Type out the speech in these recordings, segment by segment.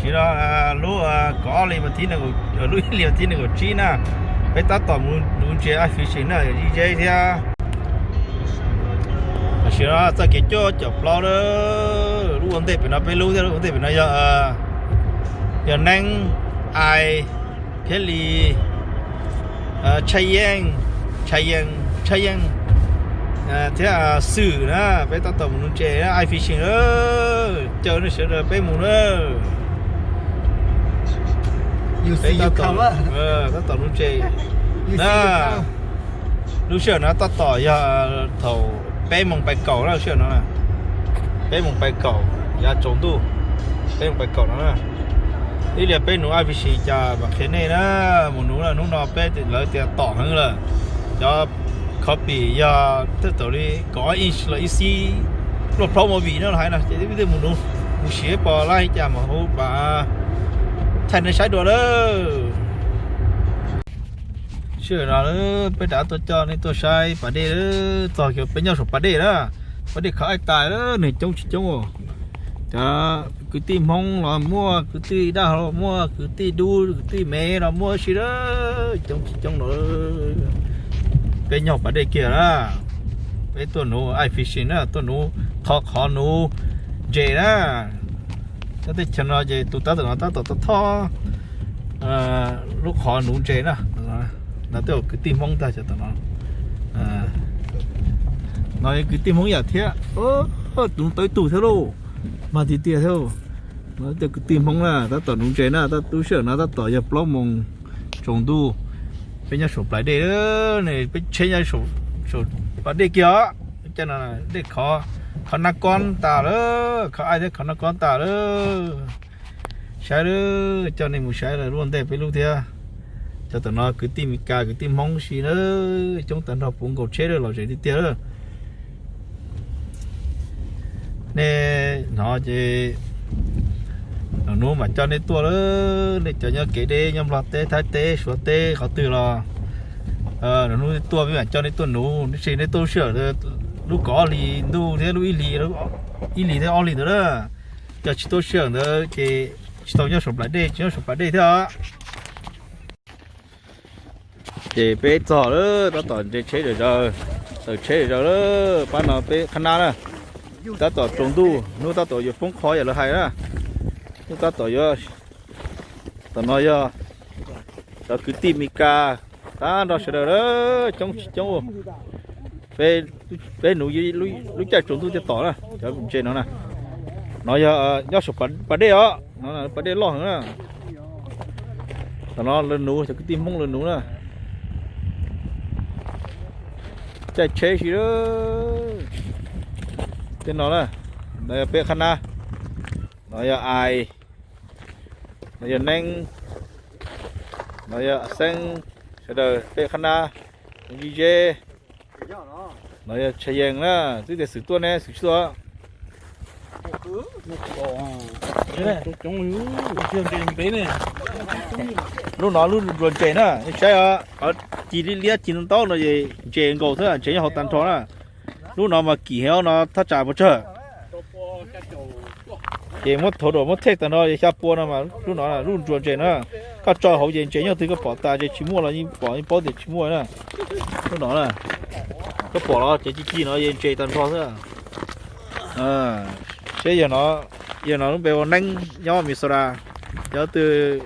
Tam sim no lub kaum ob hlis vas thib, lub ib hlis vas thib nees nkaum tsib na, peb tab tom mus nuv ntses ice fishing na, yog ze thiab. Tam sim no txoj kev cuab caum plaub na, lub ua ntej pem no peb lub thiab, lub ua ntej pem no yog, yog Neeb, Ais, thiab li Tshaj Yeej, Tshaj Yeej, Tshaj Yeej thiab Xwm na, peb tab tom mus nuv ntses ice fishing na, caw nej sawv daws peb mus na. Peb tab tom nuv ntses na. Lub sij hawm no tab tom yog thaum peb moos pais kaum na, lub sij hawm no na, peb moos pais kaum yav tsaus ntuj, peb moos pais kaum no na. Ib li peb nuv ice fishing cas mam qhia nej na, mus nuv na, hnub no peb lawv tias tom heev lawm, cov copy yog thawj thaum li kaum ob inch los ib xib, luaj plaub movie no los hais no ces peb thiaj mus nuv, mus siv pom laj cas mam hu mam thaij nej saib dua lawm. Sij hawm no peb rov tuaj coj nej tuaj saib pas dej, txog kiag peb nyob saum pas dej na, pas dej khov aib tas, neeg coob tsis coob. Cov kwv tij Hmoob los muaj, kwv tij Daj los muaj, kwv tij Dub kwv tij Mev los muaj si na, coob tsis coob no. Peb nyob pas dej kiag na, peb tuaj nuv ice fishing na, tuaj nuv, thov qhov nuv ntses na. Cov teb chaws no ces tus tab tom no tab tom thov lub qhov nuv ntses na. No tej kwv tij Hmoob tag cov tom no. No kwv tij Hmoob yam thiab, tus tau ib tug thiab lauj, mag tiag tiag thiab. No tej kwv tij Hmoob na tab tom nuv ntses na, tab lub sij hawm no tab tom yog plaub moos tsaus ntuj, peb nyob saum pas dej, peb tsheb nyob saum pas dej kiag os. Cov no dej khov, khov nab kob tas lawm, khov aib thiab khov nab kob tas lawm. Saib lawm, coj nej mus saib lawm, lub ntej peb lub thiab. Cov tom no kwv tij Meskas, kwv tij Hmoob si na, coob tag nrho puv nkaus tsheb lawm, lom zem tiag tiag lawm. Nej hnov ces lwm hnub mam coj nej tuaj lawm, nej cov nyob kev deb nyob Nplog teb, Thaib teb, Suav teb qhov twg los, lwm hnub tuaj peb mam coj nej tuaj nuv, tab sis nej tuaj sij hawm lub kaum ob hlis ntuj thiab lub ib hlis, ib hlis thiab ob hlis ntawd na. Yog tsis tuaj sij hawm ntawd ces tsis tau nyob saum pas dej, tsis nyob saum pas dej thiab os. Ces peb txog lawm, tab tom nres tsheb zom zaws, taws tsheb zom zaws lawm, pab no peb qhab nab na. Tab tom tsaus ntuj, hnub tab tom yuav poob qho yam lawv hais na. Hnub tab tom yuav, tom no yog cov kwv tij Meskas tag nrho sawv daws, coob tsis coob. Peb nuv lub caij tsaus ntuj thiaj tom na, cov ntses no na. No yog nyob saum pas dej os, no pas dej loj heev na. Tom no lawv nuv, cov kwv tij Hmoob lawv nuv na. Caij tsheb si, tej no na. No yog peb qhab nab, no yog Ais, no yog Neeb, no yog Xeeb, sawv daws peb qhab nab, Zib Zeb, no yog Tshaj Yees na, twb tias Xwm tuaj ne, Xwm tsis tuaj. Lub no lub ntsuas ntses na, nej saib os, ci liab liab ci ntau ntau no es ntses nkaus thiab, ntses nyob hauv tag nrho na. Lub no mas kim heev no thaj tsam puas tsawg. Ces muab thauv dua muab thej tag nrho xya pua no mas lub no lub ntsuas ntses na. Koj tso hauv ces ntses nyob twg koj pom tas, ntses tsis muaj los yeej pom, yeej paub tias tsis muaj na. Lub no na, koj pom los ces ci ci no yeej ntses tag nrho xwb. Seb yog no, yog no lub npe ua Neeb nyob Minnesota, yog twg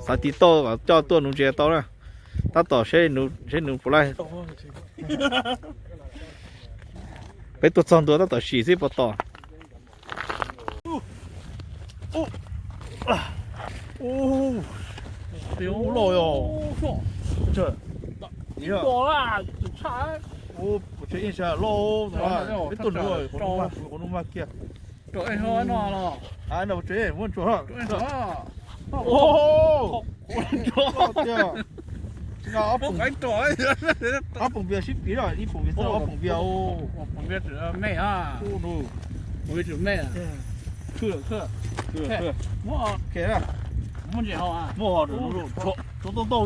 xav tiv tauj kom coj tuaj nuv ntses tau na. Tab tom seb, seb nuv puas laij. Peb tuaj txog ntua tab tom sim xwb puas tom. Loj yog. Peb tuaj nuv, qhov nuv mag kiag. Muab ntsuas. Ob poom vias sib piv, ib poom vias txawj ob poom vias. Muab ho, tsuag ntau ntau.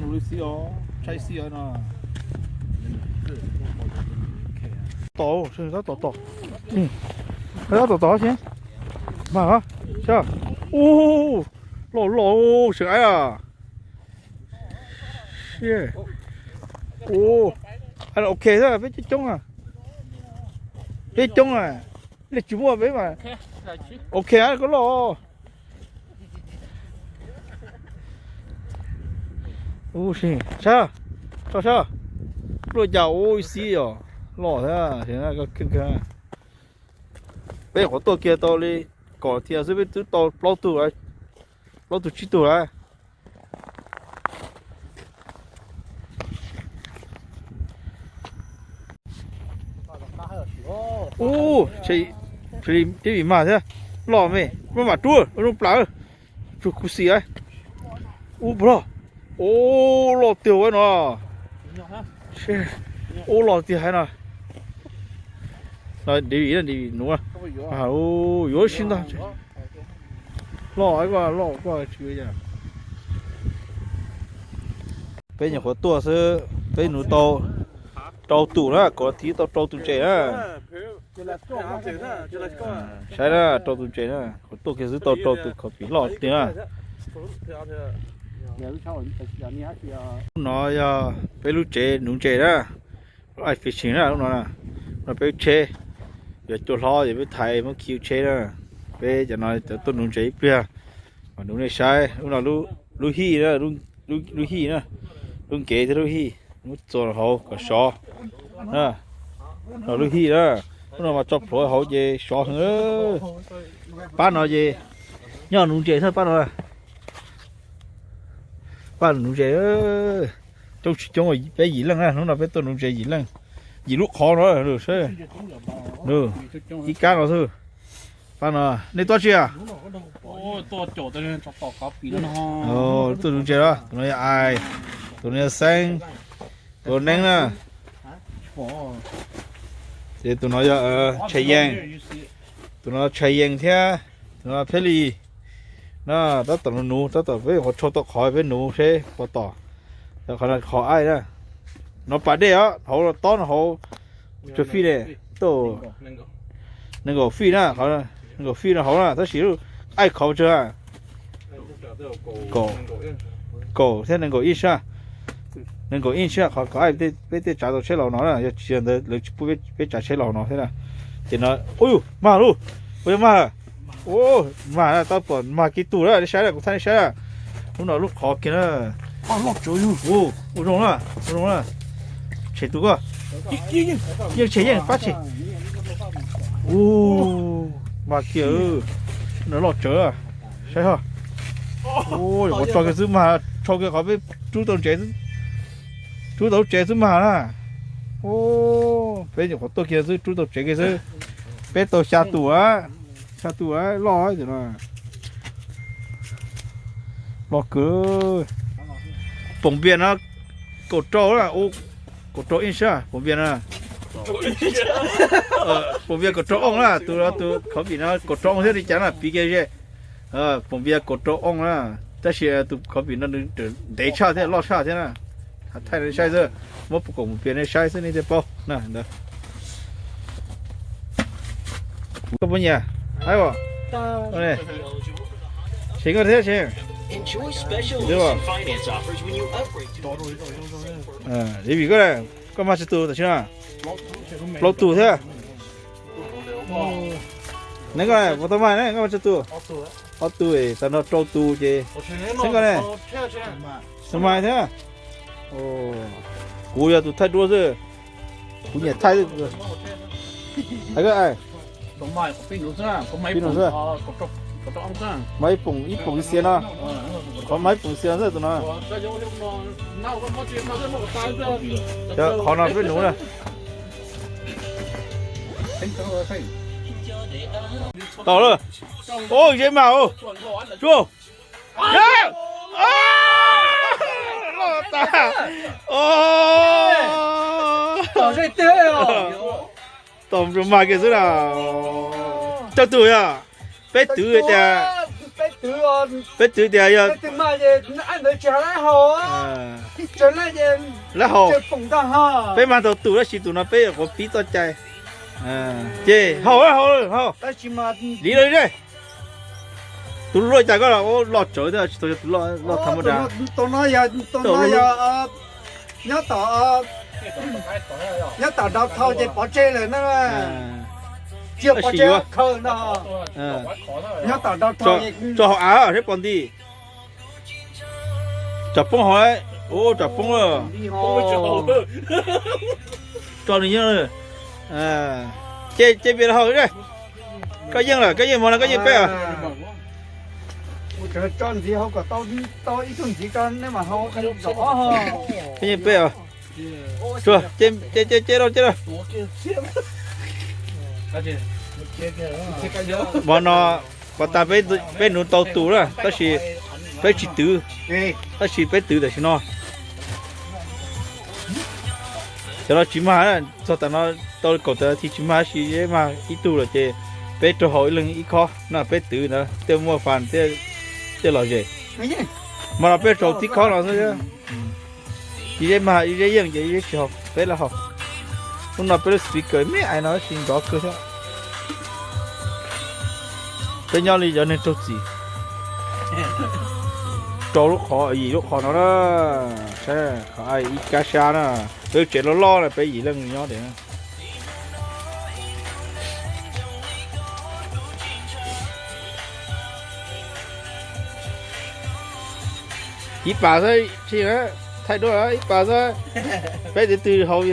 Nuv li xwb os. Saib xib no. Tom, tab tom tom. Tab tom tom xwb. Mas, ub, loj loj, seem aib a. Ub, ok xwb, peb coob coob a. Peb coob a. Li tsis muaj peb mas. Ok, koj loj. Ub, sab, tso sab. Pluaj cas ub xib os, loj thiab. Peb qhuav tuaj kiag tau li kaum tiam xwb peb twb tau plaub tug, plaub tug tsib tug lawm. Ub, tib vim mag thiab. Loj me, maj mam rub, zoo plaws. Tsuag khuv xim. Ub, loj. Ub, loj tiag no. Ub, loj tiag haiv no. Dev vim, dev vim nuav. Yuav sib ntag. Loj, loj koj tsis. Peb nyuam qhuav tuaj xwb, peb nuv tau rau tus na, kaum tiv tau rau tus ntses na. Saib na, rau tus ntses na, qhuav tuaj kiag xwb tau rau tus khaub pim loj tiag na. Lub no yog peb lub tsev nuv ntses na, lub ice fishing na, lub no na. No peb lub tsheb, yog cua hlob ces peb thaiv muab khi lub tsheb na. Peb cov no cov tuaj nuv ntses ib pliag, mam nuv nej saib. Lub no lub hij na, lub hij na, lub nkev thiab lub hij, muab txuas hauv kom sov na. No lub hij na, lub no mas tso plhuav hauv ces sov heev. Pab no ces nyob nuv ntses thiab pab no. Pab nuv ntses. Coob tsis coob, peb yim leej na, hnub no peb tuaj nuv ntses yim leej. Yim lub qhov no, ib kab no xwb. Pab no, nej tuaj tsi a? Tuaj nuv ntses los, tus no yog Ais, tus no yog Xeeb, tus no Neeb na. Ces tus no yog Tshais Yees, tus no Tshais Yees thiab tus no Pheb Lis. Na, tab tom nuv, tab tom peb qhuav tshau tau qhov peb nuv seb puas tom. Qhov no qhov aij na. No pas dej os, hauv tob no hauv, tsawg fij ne? Tau nees nkaum fij na, nees nkaum fij no hauv na, tab sis lub aij qhov tsawg a? Kaum thiab nees nkaum inch, nees nkaum inch qhov aij. Peb tej tsav tau tsheb los no na, yog tsis yog ntawd lawv tsis pub peb tsav tsheb los no thiab na. Ces no, ub, mag lub, ua yog mag, ub, mag na, tau pom mag kiag tus na, nej saib na, kuv thaij nej saib na. Lub no lub qhov kiag na. Ua zoo na, ua zoo na. Tshem tus koj, yeej tshem yeej pab tshem. Ub, mag kiag, no loj tsawv, saib ho. Ub, yuav tso kiag xwb mag, tso kiag qhov peb rub tau ntsev, rub tau lub tsev xwb mag na. Ub, peb nyuam qhuav tuaj kiag xwb rub tau tsev kiag xwb. Peb tau xya tus, xya tus loj no. Loj kawg. Poom npias no kaum rau, kaum rau inch, poom npias no. Poom npias kaum rau ooj na, tus tus khaub pim no kaum rau ooj thiab li cas na, piv kiag ze. Poom npias kaum rau ooj na, tab sis tus khaub pim no nws ntev tshaj thiab loj tshaj thiab na. Thaij nej saib xwb, muab poom npias nej saib xwb nej thiaj paub na ntawd. Koj puas nyiam? Haib os. Tsev koj thiab tsev. Li vim koj, koj mag tsawg tus tam sim no? Plaub tus thiab. Neb koj puas tau mag ne, koj mag tsawg tus? Ob tus, tam no rau tus ces. Xeeb koj ne? Mag thiab. Kuv yog tus thaij duab xwb. Kuv nyiam thaij xwb. Mag ib poom ib poom xiav no. Qhov mag ib poom xiav xwb tus no. Qhov no peb nuv na. Tau lawm. Ub, ze mag ub. Tsuag. Loj tas. Tom mag kiag xwb na. Coj tug yog peb twv tias. Peb twv tias yog lab haus, peb mag tau tus tab sis tus no peb yuav quav pib txoj cai. Ces haus haus haus, liv lawm ze. Tus luaj cas koj los, loj tsawv thiab tsis tau yog tus loj tham ma da. Nyob tom, nyob tom nrau thau ces pov tseg lawm na. Tsis yog pov tseg, khaws ntag. Nyob tom nrau thau, tso hauv av seb pom nti. Tsam poob hov, tsam poob, tso nws nyob. Ces ces npias haus, koj yeej lawm, koj yeej hmo no koj yeej peb os. Koj yeej peb os. Ces ces ces ces rau ces rau. Hmo no pas tas peb nuv tau tus na, tab sis peb tsis twv, tab sis peb twv tam sim no. Cov no tsis mag, txog tas no tau kaum tawm nas this tsis mag, tab sis yog mag ib tug lawm ces peb rau haus ib leeg ib khob na, peb twv ntawd thiaj muaj fas thiaj lom zem. Hmo no peb rau tib khob no xwb. Ib zeb mag ib zeb yeej ces ib zeb tsis haus, peb lawv haus. Hnub no peb lub speaker me ais no tsis nrov kawg thiab. Peb nyob li cov neeg raug txim. Rau lub qhov, yim lub qhov no na, saib qhov ib kab sab na, peb lub tsev loj loj na peb yim leej nyob tias. Ib pas xwb, tsis thaij duab, ib pas xwb, peb twv twg haus.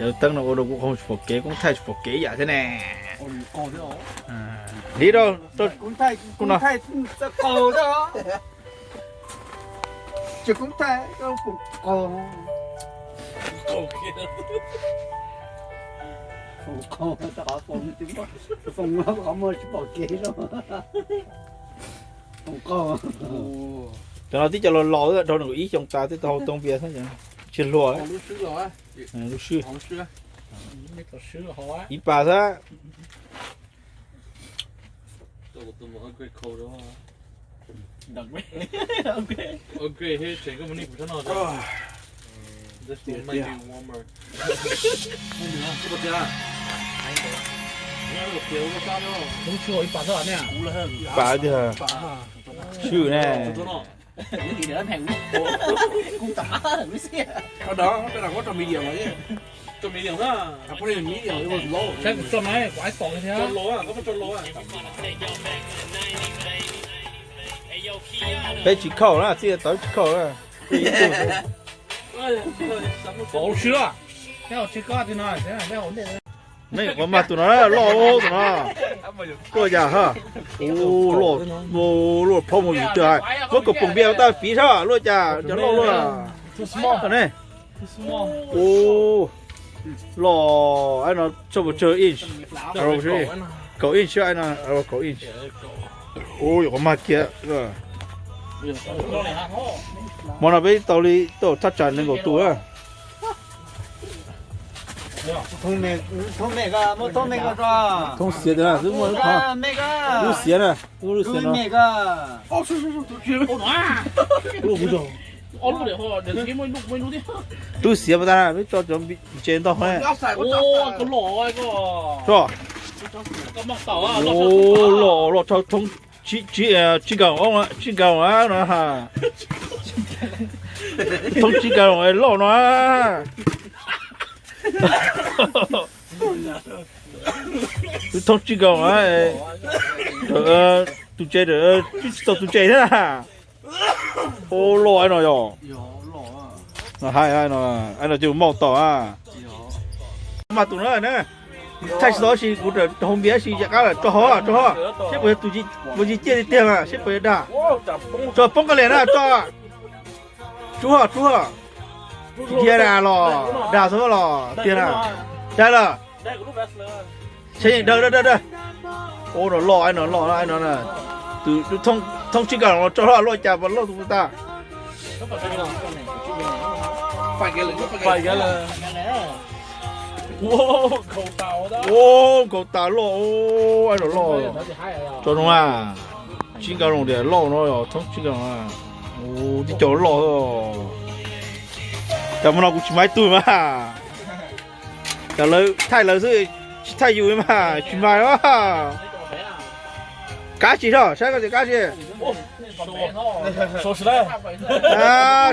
Cov teeb no ua rau kuv qaug tsis pom kev, koob thaij tsis pom kev yam thiab ne. Hliv rau, Cov no tib co los laus, dhau nees nkaum ib xyoo tas twb tau hau tau npias xwb, tsis hluas. Lub swb, ib pas xwb. Ib pas tiag. Swb ne. Peb tsis khauj na, txij tau tsis khauj na. Nej quav mag tus no loj tus no. Tuaj yam ha. Ua luaj, ua luaj phaub mus yus twg hais muab kaum poom npias ua tab piv sab luaj cas cov loj luaj ne. Ua loj, no tsawg inch, kaum inch, kaum inch. Ua yuav quav mag kiag. Hmo no peb tau li tau thaj tsam nees nkaum tus. Thoob xiav tiag, twb muaj lub xiav na, lub xiav no. Lub xiav pas tas peb tso cov ntses ntau. Loj, loj, tsib kaum, tsib kaum no. Thoob tsib kaum loj no. Thoob tsib kaum, tus tsev, tsis tau tus tsev thiab. Ua loj no yog. Hais no ces maum tom. Mag tus no na, thaij tsis tau sis kuv hau npias sis yam qab lawm, tso hov, tso hov, seb puas yog tus ciaj tiag tiag mas seb puas yog dag. Tso poob koj liam na, tso. Tsub hov, tsub hov. Tsis dhia na los dag xwb los tiag na. Dag lawm. Tsheb yeej dawg dawg dawg. Ua no loj no, loj no. Tus thoob tsib kaum los tso hlo luaj cas pas loj tus tas. Pais kiag lawm. Nkaus tas loj, loj. Tso zoo na, tsib nkaus loj tias loj no, thoob tsib nkaus loj. Ua tib co loj. Cas hmo no kuv tsis mag ib tug mas, cas lawv thaij lawv xwb, tsis thaij yus mas tsis mag os. Kab tsi soj, saib koj tias kab tsi.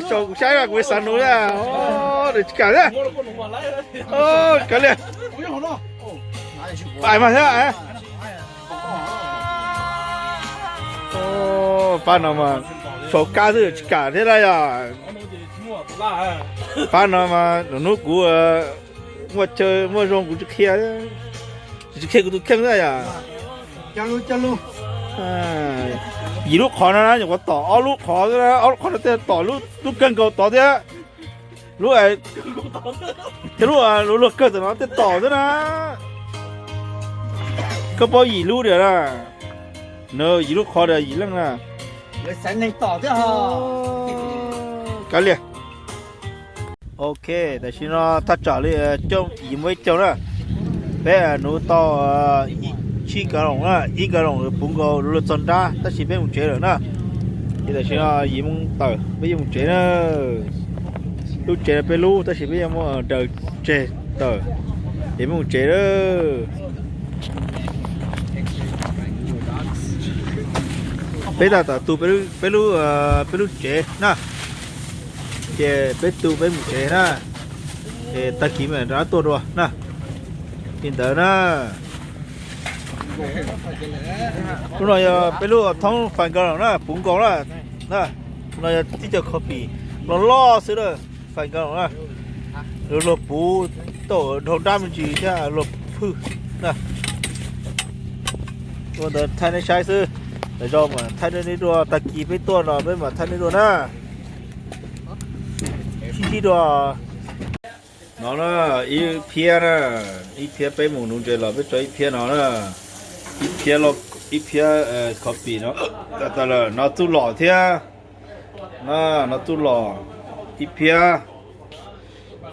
Sau kuv saib kuv xav nuv na. Tsis kam na. Kav liam. Pais mas thiab. Pab no mas sau kab xwb tsis kam thiab na yog. Pab no mas lwm hnub kuv muaj chaw muaj zoo kuv tsis qhia, tsis qhia kuv tus kheej na yog. Yim lub qhov no na nyuam qhuav tom ob lub qhov, ob lub qhov no tej tom lub kawg nkaus tod thiab. Lub, thiab lub luag kawg tom no tej tom xwb na. Koj paub yim lub diam na, yim lub qhov diam yim leej na. Kav liam. Ok, tam sim no thaj tsam li cuaj yim muaj ib caug na. Peb nuv tau tsib kav loos na, ib kav loos puv nkaus luag txog nrab tab sis peb mus tsev lawm na. Ces tam sim no yim moo tawm peb yuav mus tsev na. Lub tsev no peb lub tab sis peb yuav muab daws tseg tawm, ces peb mus tsev lawm. Peb tab tom tu peb lub, peb lub tsev na, ces peb tu peb mus tsev na, ces tag kis mam rov qab tuaj dua na. Li ntawd na. Lub no yog peb lub thoob fais nkaus na, puv nkaus na. No yog tib co kho pim loj loj xwb na, fais nkaus na. Luag puv tau dhau nrab me ntsis thiab luag phwj na. Ua ntawd thaij nej saib xwb, lwm zaus mam thaij nej dua, tag kis peb tuaj no peb mam thaij nej dua na. Sib ntsib dua. No na, ib phiab na, ib phiab peb mus nuv ntses los peb tso ib phiab no na, ib phiab, ib phiab kho pim no, tas lawm no txuj lom thiab, no txuj lom, ib phiab,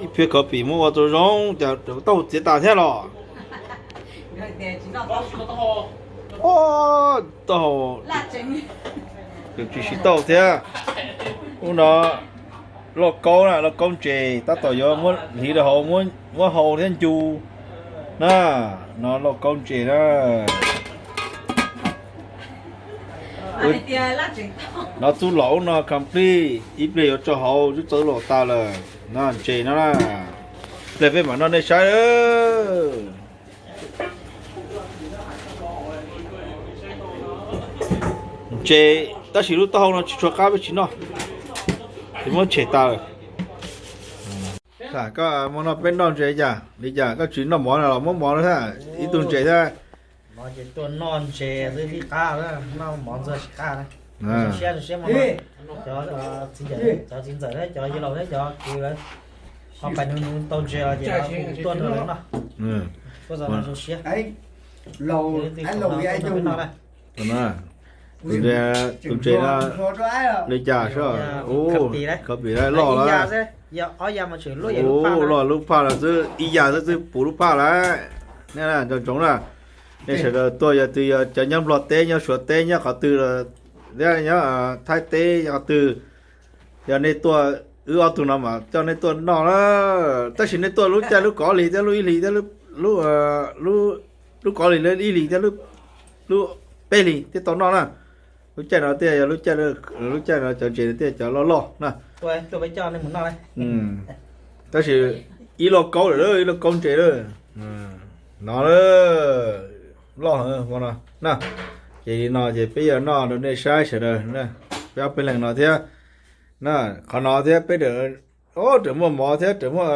ib phiab kho pim muab ua tau zoo, taub hau txiav tas thiab los. Taub hau tsis sib tau thiab. Ub no, lauj kaub na, lauj kaub ntses tab tom yuav muab hliv rau hauv, muab hau thiab ncu na. No lauj kaub ntses na. No txuj lom ub no complete, ib pliag yuav tso hauv, txuj lom tas lawm. No ntses no na, ib pliag peb mam noj nej saib. Ntses tab sis lub taub hau no tsis tshua qab peb tsis noj, es muab tshem tas lawm. Koj mus no peb noj ntses cas li cas, koj tsis noj mov no los muab mov thiab ib tug ntses thiab. Mov ces tuaj noj ntses xwb tib qab, noj mov ntxuag tsis qab na. Zoo siab, zoo siab mog. Cov txiv ntxawm thiab cov yawg laus thiab cov kwv lawv ho pais nuv tau ntses los ces tuaj nrog lawv noj. Tuaj zoo siab. Tus ntses no li cas sub, kho pim loj lawm. Loj lub phaj lawm xwb, ib yam xwb twb puv lub phaj lawm. Nej nco ntsoov na, nej sawv daws tuaj yog twg yog cov nyob Nplog teb, nyob Suav teb, nyob qhov twg, nyob Thaib teb, nyob qhov twg, yog nej tuaj, wb ob tug no mas coj nej tuaj noj na. Tab sis nej tuaj lub caij lub kov li thiab lub ib hlis thiab, lub kov li ib hlis thiab lub peb hlis thiaj tau noj na. Lub caij no thiaj yog lub caij, lub caij no cov ntses no thiaj cov loj loj na. Tab sis ib lauj kaub lawm, ib lauj kaub ntses lawm. No loj heev no na. Ces li no ces peb yuav noj rau nej saib sawv daws, peb ob peb leeg no thiab na. Qhov no thiab peb, o, raws muaj mov thiab, raws muaj,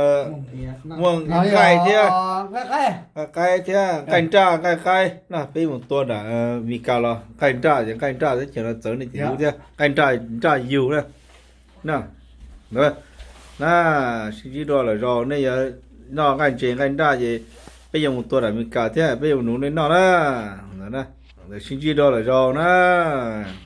muaj nqaij thiab, nqaij qaib thiab nqaij nraj nqaij qaib na. Peb mus tua nram Mes Kas los nqaij nraj ces nqaij nraj teb chaws no txawv nej cem lub thiab, nqaij nraj nraj yug na. Na, sib ntsib dua lwm zaus, nej yuav noj nqaij ntses nqaij nraj ces peb yuav mus tua nram Mes Kas thiab peb yuav mus nuv nej noj na. Sib ntsib dua lwm zaus na.